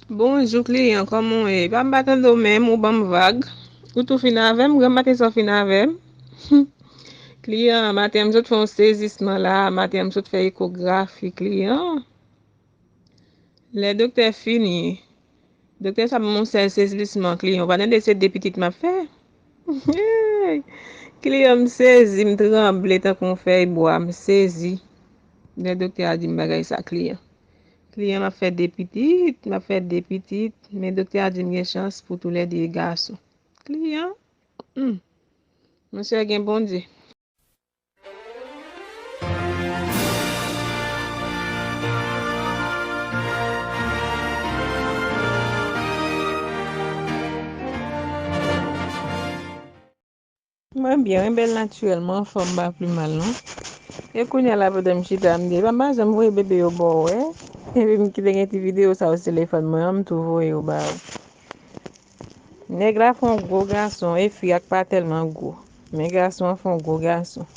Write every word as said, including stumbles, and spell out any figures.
Bonjou kliyan, kòman w ye? Epa m pa tande w menm, ou ban m vag. Ou tou fin avè m, granmaten sa w fin avè m. Kliyan, maten an m sot fè yon sezisman la, maten an m sot fè ekografi kliyan. Lè doktè fini, doktè sa ban m yon sèl sezisman kliyan, ou pa tande se de pitit m ap fè? Hey! Kliyan m sezi, m tranble tankou yon fèy bwa, m sezi. Lè doktè a di m bagay sa kliyan. Kliyan, m ap fè de pitit, m ap fè de pitit, men doktè a di m gen chans pou toulède gason. Kliyan, hmm. Monchè gen Bondye. Mwen byen, mwen bèl natirèl, mwen anfòm, m pa pli mal non. E kounye a la pandan m chita, m di, epa m pa janm voye bebe yo ba w wè. Epi m kite gen ti videyo sa yo sou telefòn mwen an, m tou voye yo ba ou. Nèg la fè yon gwo gason, e fi a k pa tèlman gwo. Men gason an fè yon gwo gason.